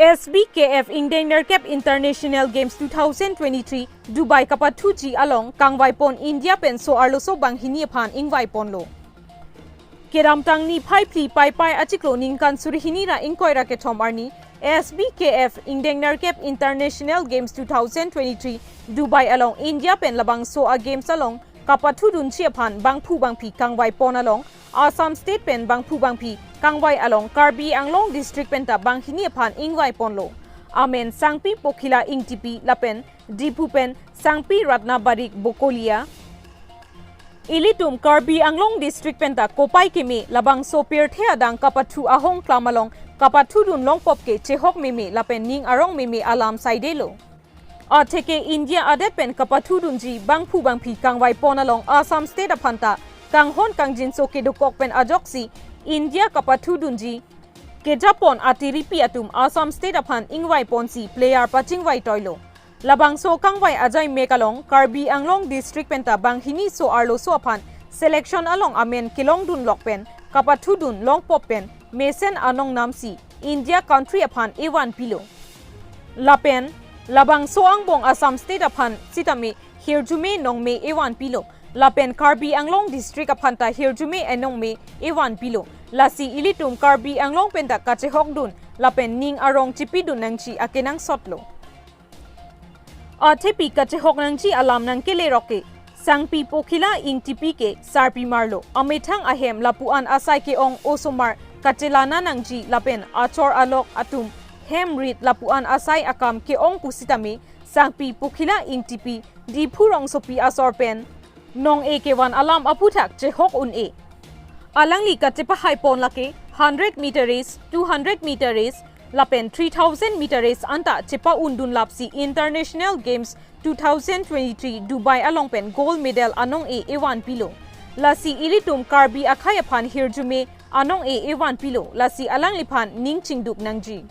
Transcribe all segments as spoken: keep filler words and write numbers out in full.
S B K F ingdeng nerkep International Games two thousand twenty-three Dubai kapathuji along kangvaipon India pen so-arloso banghini aphan ingvaiponlo. Kedamtang niphai phli Paipai achiklo ningkan suri hini ra ingkoi ra kethom arni S B K F ingdeng nerkep International Games two thousand twenty-three Dubai along India pen labangso a-games along kapathudunji aphan bangphu bangphi kangvaipon along Assam State pen bangphu bangphi kangvai along Karbi Anglong District penta banghini aphan ingvaiponlo. Amen Sangpi Pokhila Ingtipi lapen Diphu pen Sangpi Ratna Barik Bokolia. Ilitum Karbi Anglong District penta kopai keme labangso pirthe adang kapathu ahong klam along kapathudun longpop ke chehok meme lapen ning arong meme alam saidelo. Atheke India adet pen kapathudunji bangphu bangphi kangvaipon along Assam State aphanta kanghon kangjinso kedokok pen ajoksi India kapathudunji kejapon atiripi atum Assam State aphan ingvaiponsi player pachingvai toilo. Labangso kangvai ajai mek along Karbi Anglong District penta banghini so-arloso aphan selection along amen kelongdun lok pen kapathudun longpop pen mesen anong namsi India country aphan evanpilo. Lapen labangso angbong Assam State aphan sitame hirjume nongme evanpilo. Lapen Karbi Anglong District aphanta hirjume enongme evanpilo. Lasi ilitum Karbi Anglong penta kachehokdun lapen ning arong chipidun nangji akenangsotlo. Athepi kachehok nangji alam nangkele roke Sangpi Pokhila Ingtipi ke sarpi marlo. Amethang ahem lapuan asai ke-ong osomar kachelana nangji lapen achor alok atum hem rit lapuan asai akam ke-ong pusitame Sangpi Pokhila Ingtipi Diphu rongsopi asor pen nong-e kevan alam aphuthak chehok un-e. Alangli kachepahaipon lake hundred meter race, two hundred meter race, lapen three thousand meter race anta chepa-undun lapsi International Games two thousand twenty-three Dubai along pen gold medal anong-e evanpilo. Lasi ilitum Karbi akhei aphan hirjume anong-e evanpilo. Lasi alangliphan ning chingduk nangji.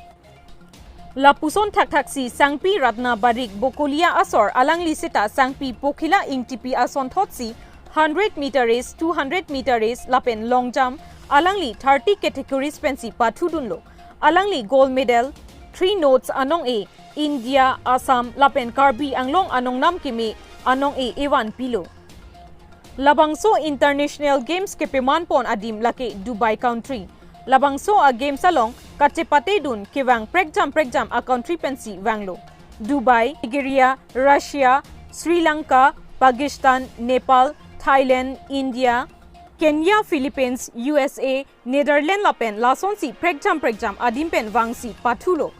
Lapuson thakthaksi Sangpi Ratna Barik Bokolia asor alangli seta Sangpi Pokhila Ingtipi asonthotsi hundred meter race, two hundred meter race lapen long jump alangli thirty categories pensi pathudunlo. Alangli gold medal three notes anong-e India, Assam lapen Karbi Anglong anong nam keme anong-e evanpilo. Labangso International Games kepemanpon adim lake Dubai country. Labangso a-games along kachepatedun kevang prekjam prekjam a-country pensi vanglo. Dubai, Nigeria, Russia, Sri Lanka, Pakistan, Nepal, Thailand, India, Kenya, Philippines, U S A, Netherlands lapen lasonsi prekjam prekjam adim pen vangsi pathulo.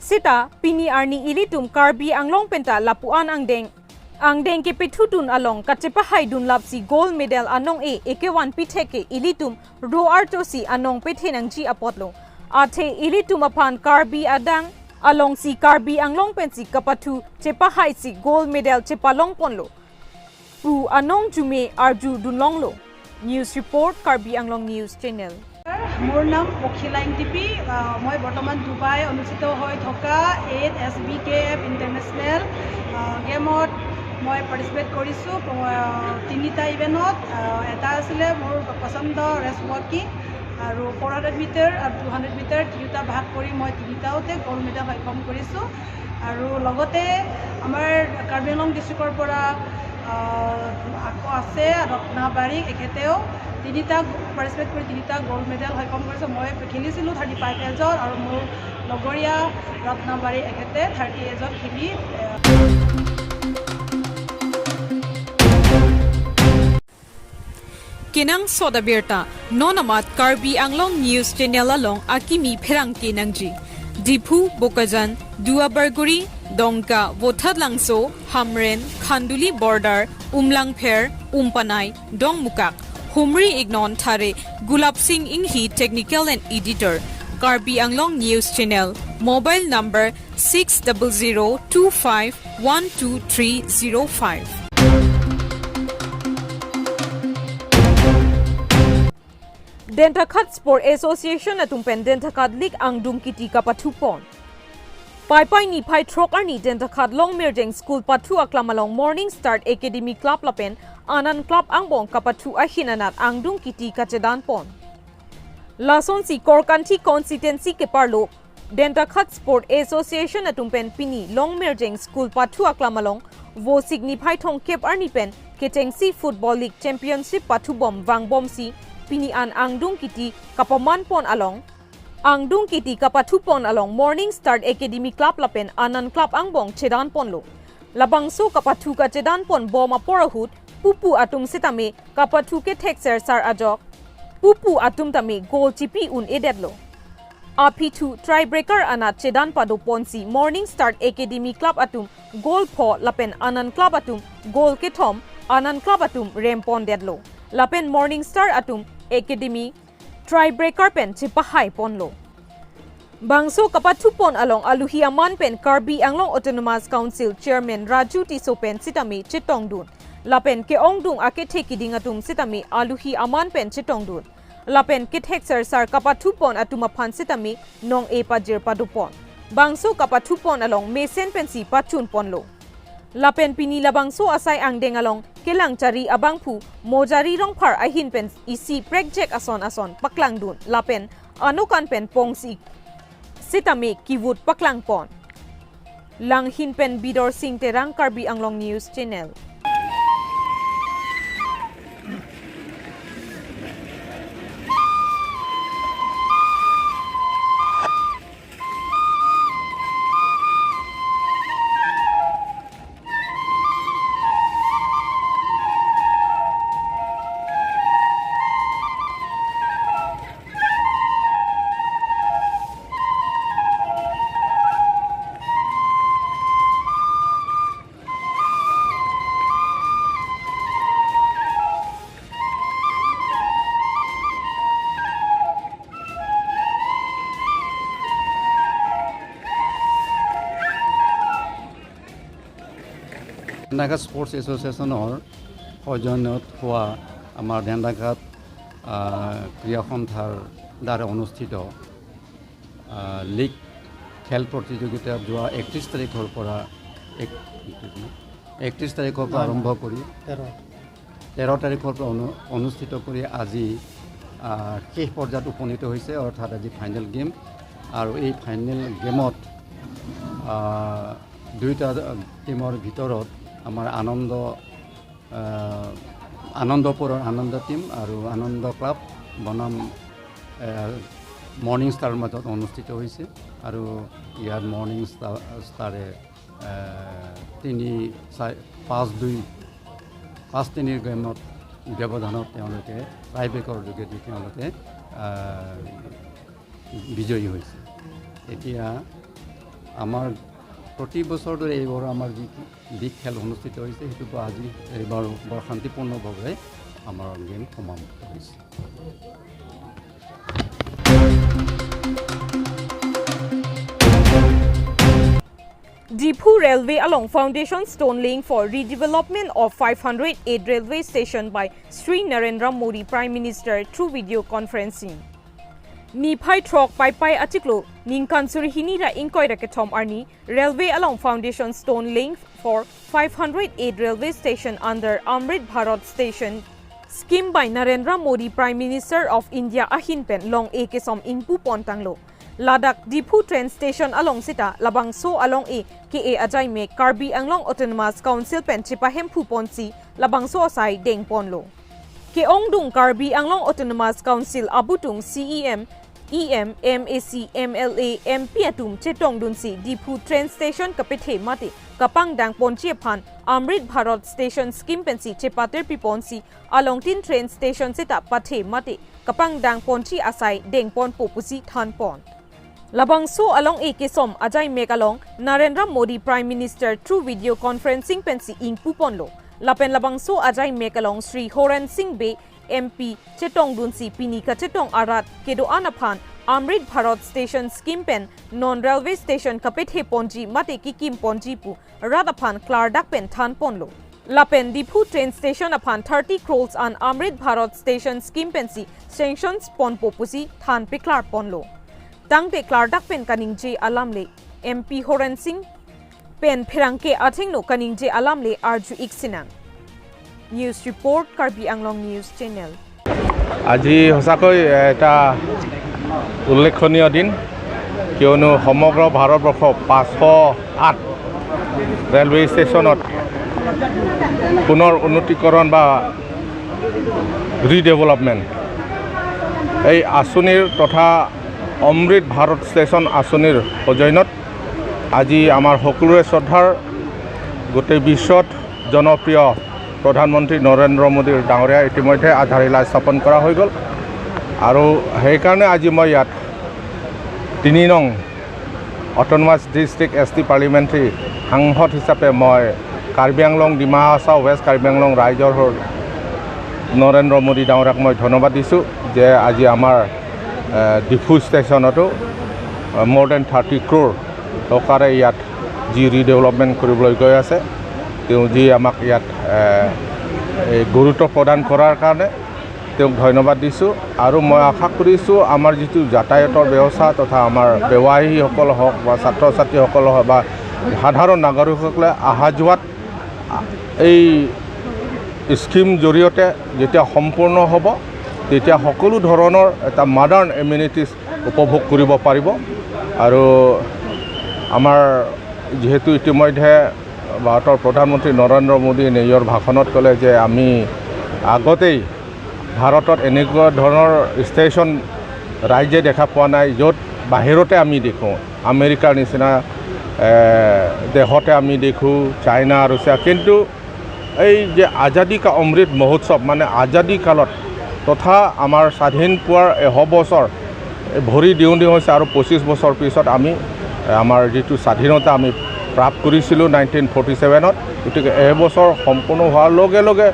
Seta pini arni ilitum Karbi Anglong penta lapuan angdeng angdeng kepethudun along kachepahaidun lapsi gold medal anong-e ekevanpi thek ke ilitum ro artosi anong pethe nangji apotlo. Athe ilitum aphan Karbi adang alongsi Karbi Anglong pensi kapathu chepahaisi gold medal chepalongponlo pu anong jume arjudunlonglo. News report, Karbi Anglong News Channel. মোৰ নাম পখিলা ইংটিপি। আহ, মই বৰ্তমান ডুবাই অনুষ্ঠিত হৈ থকা eight S B K F international, আহ, গেমত মই পাৰ্টিচিপেট কৰিছোঁ। আহ, তিনিটা ইভেণ্টত, আহ, এটা আছিলে মোৰ পচন্দ ৰেচ ৱাকিং আৰু ফ'ৰ হাণ্ড্ৰেড মিটাৰ আৰু টু হাণ্ড্ৰেড মিটাৰ তিনিওটা ভাগ কৰি মই তিনিটাওতে গ'ল্ড মেডেল সক্ষম কৰিছোঁ। আৰু লগতে আমাৰ কাৰ্বি আংলং ডিষ্ট্ৰিক্টৰ পৰা, আহ, আকৌ আছে ৰত্না বাৰিক, এখেতেও তিনিটা পাৰ্টিচিপেট কৰি তিনিটা গ'ল্ড মেডেল সক্ষম কৰিছে। মই খেলিছিলোঁ থাৰ্টি ফাইভ এজত আৰু মোৰ লগৰীয়া ৰত্না বাৰিক এখেতে থাৰ্টি এজত খেলি, আহ, Kenangsot abirta, non amat Karbi Anglong News Channel along akimi pherangke nangji. Diphu, Bokajan, Duarbagori, Dongka, Vothatlangso, Hamren, Khanduli border, Umlangpher, Umpanai, Dongmukak, Humri Ignon Thare, Gulab Singh Inghi technical and editor, Karbi Anglong News Channel, mobile number six double zero two five one two three zero five. Denthakat Sport Association atum pen Denthakat League angdung kiti kapathupon. Paipai niphai throk arni Denthakat Longmirjeng School pathu aklam along Morning Start Academy Club lapen Anand Club angbong kapathu ahin anat angdung kiti kachedanpon. Lasonsi Korkanthi constituency keparlo Dentaghat Sport Association atum pen pini Longmirjeng School pathu aklam along Vosik niphai thomkep arni pen kechengsi Football League Championship pathubom vangbomsi pini an angdung kiti kapamanpon along, angdung kiti kapathupon along Morning Star Academy Club lapen Anand Club angbong chedanponlo. Labangso kapathu kachedanpon bom apor ahut pupu atum sitame kapathu kethek sersar ajok pupu atum tame goal chipi un-edetlo. Aphi thu tiebreaker anat chedan padoponsi Morning Star Academy Club atum goal pho lapen Anand Club atum goal kethom, Anand Club atum rempondetlo. Lapen Morning Star atum Academy tiebreaker pen chepahaiponlo. Bangso kapathupon along aluhi aman pen Karbi Anglong Autonomous Council Chairman Raju Tisso pen sitame chetongdun. Lapen ke-ongdung akethe kiding atum sitame aluhi aman pen chetongdun. Lapen kethek sersar kapathupon atum aphan sitame nong-e pajir padopon. Bangso kapathupon along mesen pensi pachunponlo. Lapen pini labangso asai angdeng along kelang chari abangphu Mojari Rongphar ahin pen isi prekjak ason ason paklangdun lapen anokan pen pongsi sitame kivut paklangpon. Langhin pen Bidor Sing Terang, Karbi Anglong News Channel. Dentaghat sports এছ'চিয়েশ্যনৰ সৌজন্যত হোৱা আমাৰ ডেন্দাঘাট, আহ, ক্ৰীড়া সন্থাৰ দ্বাৰা অনুষ্ঠিত, আহ, লীগ খেল প্ৰতিযোগিতা যোৱা একত্ৰিছ তাৰিখৰ পৰা এক-, একত্ৰিছ তাৰিখৰ পৰা আৰম্ভ কৰি তেৰ। তেৰ তাৰিখৰ পৰা অনু-, অনুষ্ঠিত কৰি আজি, আহ, শেষ পৰ্যায়ত উপনীত হৈছে, অৰ্থাৎ আজি ফাইনেল গেম। আৰু এই ফাইনেল গেমত, আহ, দুইটা টিমৰ ভিতৰত আমাৰ আনন্দ, আহ, আনন্দপুৰৰ আনন্দ টিম আৰু আনন্দ ক্লাব বনাম, আহ, মৰ্ণিং ষ্টাৰৰ মাজত অনুষ্ঠিত হৈছে। আৰু ইয়াত মৰ্ণিং ষ্টাৰ, ষ্টাৰে, আহ, তিনি চাৰি, পাঁচ দুই, পাঁচ তিনিৰ গেমত ব্যৱধানত তেওঁলোকে টাইব্ৰেকৰ যোগেদি তেওঁলোকে, আহ, বিজয়ী হৈছে। এতিয়া আমাৰ প্ৰতি বছৰ দৰে এইবাৰ আমাৰ যি লীগ খেল অনুষ্ঠিত হৈছে, সেইটো পৰা আজি এইবাৰ বৰ শান্তিপূৰ্ণভাৱে আমাৰ গেম সমাপ্ত হৈছে। Diphu Railway along foundation stone laying for redevelopment of five hundred eight railway station by Shri Narendra Modi Prime Minister through video conferencing. Niphai throk Paipai achiklo ningkan suri hini ra ingkoi ra kethom arni railway along foundation stone laying for five hundred eight railway station under Amrit Bharat Station Scheme by Narendra Modi Prime Minister of India ahin pen long-e kesom ingpupon tanglo. Ladak Diphu train station along sita labangso along-e ke-e ajaimek Karbi Anglong Autonomous Council pen chepahemphuponsi labangso asai dengponlo. Ke-ongdung Karbi Anglong Autonomous Council abutung C E M, E M, M A C, M L A, M P atum chetongdunsi Diphu train station kapethe mate kapangdangponji aphan Amrit Bharat Station Scheme pensi chepatir piponsi alongtin train station sita pathe mate kapangdangponji asai dengponpo pusi thanpon. Labangso along-e kesom ajaimek along Narendra Modi Prime Minister through video conferencing pensi ingpuponlo. Lapen labangso ajaimek along Shri Horen Sing Bey M P chetongdunsi pini kachetong arat kedo-an aphan Amrit Bharat Station Scheme pen non railway station kapetheponji mate kikimponji pu rat aphan klardak pen thanponlo. Lapen Diphu train station aphan thirty crores an Amrit Bharat Station Scheme pensi sanctions ponpo pusi than peklarponlo. Tangte klardak pen kaningje alam le M P Horen Sing pen pherangke athengno kaningje alam le arju-ik sinang. News report, Karbi Anglong News Channel. আজি সঁচাকৈ এটা উল্লেখনীয় দিন। কিয়নো সমগ্ৰ ভাৰতবৰ্ষ পাঁচশ আঠ ৰেলৱে ষ্টেচনত পুনৰ উন্নীতকৰণ বা ৰিডেভেলপমেণ্ট এই আঁচনিৰ তথা অমৃত ভাৰত ষ্টেচন আঁচনিৰ সৌজন্যত আজি আমাৰ সকলোৰে শ্ৰদ্ধাৰ গোটেই বিশ্বত জনপ্ৰিয় প্ৰধানমন্ত্ৰী নৰেন্দ্ৰ মোদী ডাঙৰীয়া ইতিমধ্যে আধাৰশিলা স্থাপন কৰা হৈ গ'ল। আৰু সেইকাৰণে আজি মই ইয়াত তিনি নং অট'নমাছ ডিষ্ট্ৰিক্ট এছ টি পাৰ্লিমেণ্টেৰী সাংসদ হিচাপে মই কাৰ্বি আংলং, ডিমা হাছাও, ৱেষ্ট কাৰ্বি আংলং ৰাইজৰ হৈ নৰেন্দ্ৰ মোদী ডাঙৰীয়াক মই ধন্যবাদ দিছোঁ যে আজি আমাৰ, এ, ডিফু ষ্টেচনতো, এ, more than thirty crore টকাৰে ইয়াত যি ৰিডেভেলপমেণ্ট কৰিবলৈ গৈ আছে তেওঁ যি আমাক ইয়াত, এ, এই গুৰুত্ব প্ৰদান কৰাৰ কাৰণে তেওঁক ধন্যবাদ দিছোঁ। আৰু মই আশা কৰিছোঁ আমাৰ যিটো যাতায়াতৰ ব্যৱস্থা তথা আমাৰ বেৱাহীসকল হওক বা ছাত্ৰ ছাত্ৰীসকল হওক বা সাধাৰণ নাগৰিকসকলে অহা যোৱাত এই স্কিম জৰিয়তে যেতিয়া সম্পূৰ্ণ হ'ব তেতিয়া সকলো ধৰণৰ এটা মডাৰ্ণ এমিনিটিজ উপভোগ কৰিব পাৰিব। আৰু আমাৰ যিহেতু ইতিমধ্যে ভাৰতৰ প্ৰধানমন্ত্ৰী নৰেন্দ্ৰ মোদী নিজৰ ভাষণত ক'লে যে আমি আগতেই ভাৰতত এনেকুৱা ধৰণৰ ষ্টেচন ৰাইজে দেখা পোৱা নাই, য'ত বাহিৰতে আমি দেখোঁ, আমেৰিকাৰ নিচিনা, এ, দেশতে আমি দেখোঁ, চাইনা, ৰাছিয়া, কিন্তু এই যে আজাদী কা অমৃত মহোৎসৱ, মানে আজাদী কালত তথা আমাৰ স্বাধীন পোৱাৰ এশ বছৰ ভৰি দিওঁ দিওঁ হৈছে আৰু পঁচিছ বছৰ পিছত আমি, এ, আমাৰ যিটো স্বাধীনতা আমি প্ৰাপ্ত কৰিছিলোঁ নাইনটিন ফৰ্টি ছেভেনত। গতিকে এই বছৰ সম্পূৰ্ণ হোৱাৰ লগে লগে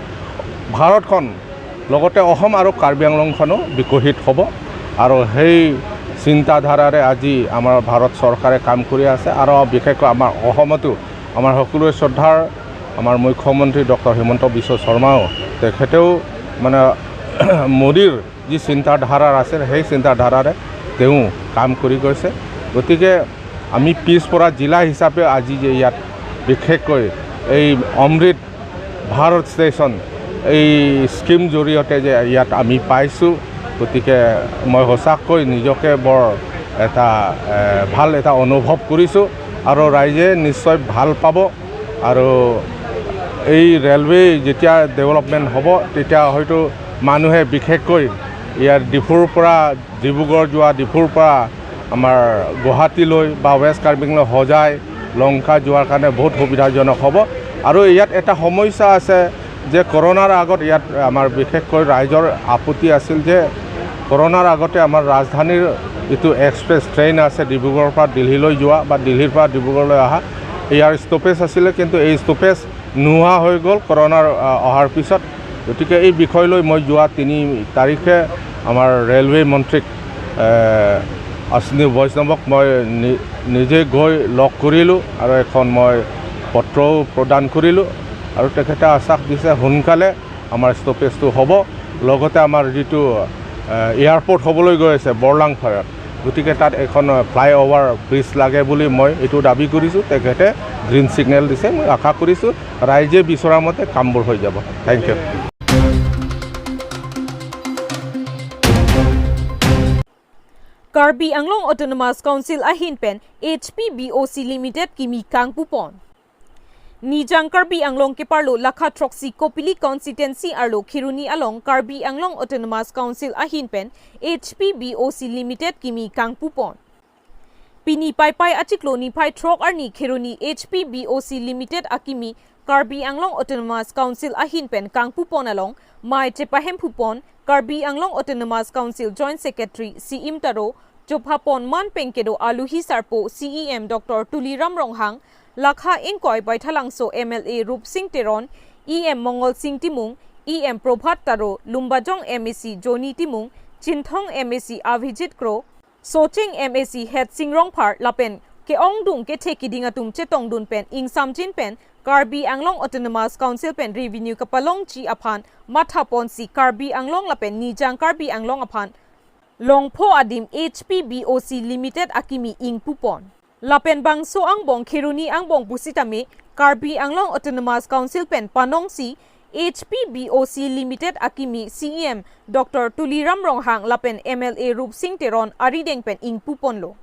ভাৰতখন লগতে অসম আৰু কাৰ্বি আংলংখনো বিকশিত হ'ব। আৰু সেই চিন্তাধাৰাৰে আজি আমাৰ ভাৰত চৰকাৰে কাম কৰি আছে। আৰু বিশেষকৈ আমাৰ অসমতো আমাৰ সকলোৰে শ্ৰদ্ধাৰ আমাৰ মুখ্যমন্ত্ৰী ডক্টৰ হিমন্ত বিশ্ব শৰ্মাও তেখেতেও মানে মোদীৰ যি চিন্তাধাৰাৰ আছে সেই চিন্তাধাৰাৰে তেওঁ কাম কৰি গৈছে। গতিকে আমি পিছপৰা জিলা হিচাপে আজি যে ইয়াত বিশেষকৈ এই অমৃত ভাৰত ষ্টেচন এই স্কিম জৰিয়তে যে ইয়াত আমি পাইছোঁ, গতিকে মই সঁচাকৈ নিজকে বৰ এটা, এ, ভাল এটা অনুভৱ কৰিছোঁ আৰু ৰাইজে নিশ্চয় ভাল পাব। আৰু এই ৰেলৱে যেতিয়া ডেভেলপমেণ্ট হ'ব তেতিয়া হয়তো মানুহে বিশেষকৈ ইয়াৰ ডিফুৰ পৰা ডিব্ৰুগড় যোৱা, ডিফুৰ পৰা আমাৰ গুৱাহাটীলৈ বা ৱেষ্ট কাৰ্বি আংলং হোজাই লংকা যোৱাৰ কাৰণে বহুত সুবিধাজনক হ'ব। আৰু ইয়াত এটা সমস্যা আছে যে কৰোণাৰ আগত ইয়াত আমাৰ বিশেষকৈ ৰাইজৰ আপত্তি আছিল যে কৰোণাৰ আগতে আমাৰ ৰাজধানীৰ যিটো এক্সপ্ৰেছ ট্ৰেইন আছে ডিব্ৰুগড়ৰ পৰা দিল্লীলৈ যোৱা বা দিল্লীৰ পৰা ডিব্ৰুগড়লৈ অহা, ইয়াৰ ষ্টপেজ আছিলে, কিন্তু এই ষ্টপেজ নোহোৱা হৈ গ'ল কৰোণাৰ, আ, অহাৰ পিছত। গতিকে এই বিষয় লৈ মই যোৱা তিনি তাৰিখে আমাৰ ৰেলৱে মন্ত্ৰীক, এ, অশ্বিনী বৈষ্ণৱক মই নি-, নিজে গৈ লগ কৰিলোঁ আৰু এখন মই পত্ৰও প্ৰদান কৰিলোঁ আৰু তেখেতে আশ্বাস দিছে সোনকালে আমাৰ ষ্টপেজটো হ'ব। লগতে আমাৰ যিটো, এ, এয়াৰপৰ্ট হ'বলৈ গৈ আছে বৰলাংফাৰাত, গতিকে তাত এখন, এ, ফ্লাইঅভাৰ ব্ৰিজ লাগে বুলি মই এইটো দাবী কৰিছোঁ। তেখেতে গ্ৰীণ ছিগনেল দিছে। মই আশা কৰিছোঁ ৰাইজে বিচৰা মতে কামবোৰ হৈ যাব। Thank you. Karbi Anglong Autonomous Council ahin pen H P B O C Limited kimi kangpupon. Nijang Karbi Anglong keparlo lakha throksi Kopili constituency arlo Kheroni along Karbi Anglong Autonomous Council ahin pen H P B O C Limited kimi kangpupon. Pini Paipai achiklo niphai throk arni Kheroni H P B O C Limited akimi Karbi Anglong Autonomous Council ahin pen kangpupon along mei chepahemphupon Karbi Anglong Autonomous Council Joint Secretary Siim Taro, chophapon man pen kedo aluhi sarpo C E M Doctor Tuliram Ronghang, lakha ingkoi Baithalangso M L A Rupsing Teron, E M Mongol Sing Timung, E M Prabhat Taro, Lumbajong M A C Johnny Timung, Chinthong M A C Avijit Kro, Socheng M A C Hetsing Rongphar lapen ke-ongdung kethe kiding atum chetongdun pen ingsamjin pen Karbi Anglong Autonomous Council pen revenue kapalongji aphan mathaponsi Karbi Anglong lapen Nijang Karbi Anglong aphan longpho adim H P B O C Limited akimi ingpupon. Lapen bangso angbong Kheroni angbong pusitame Karbi Anglong Autonomous Council pen panongsi H P B O C Limited akimi C E M Doctor Tuliram Ronghang lapen M L A Rupsing Teron arideng pen ingpuponlo.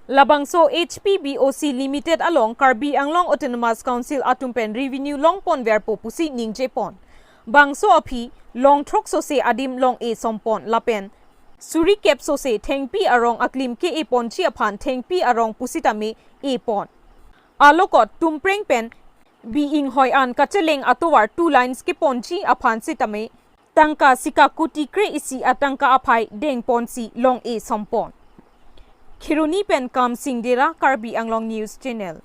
Labangso H P B O C Limited along Karbi Anglong Autonomous Council atum pen revenue longponverpo pusi ningjepon. Bangso aphi long throksose adim long-e sompon lapen suri kep sose thengpi arong aklim ke-eponji aphan thengpi arong pusitame epon. Alokot Tumpreng pen Bi-inghoi an kacheleng atovar two lines keponji aphan sitame tangka sika kuti kre-isi atangka aphai dengponsi long-e sompon. Kheroni pen Kamsing Dera, Karbi Anglong News Channel.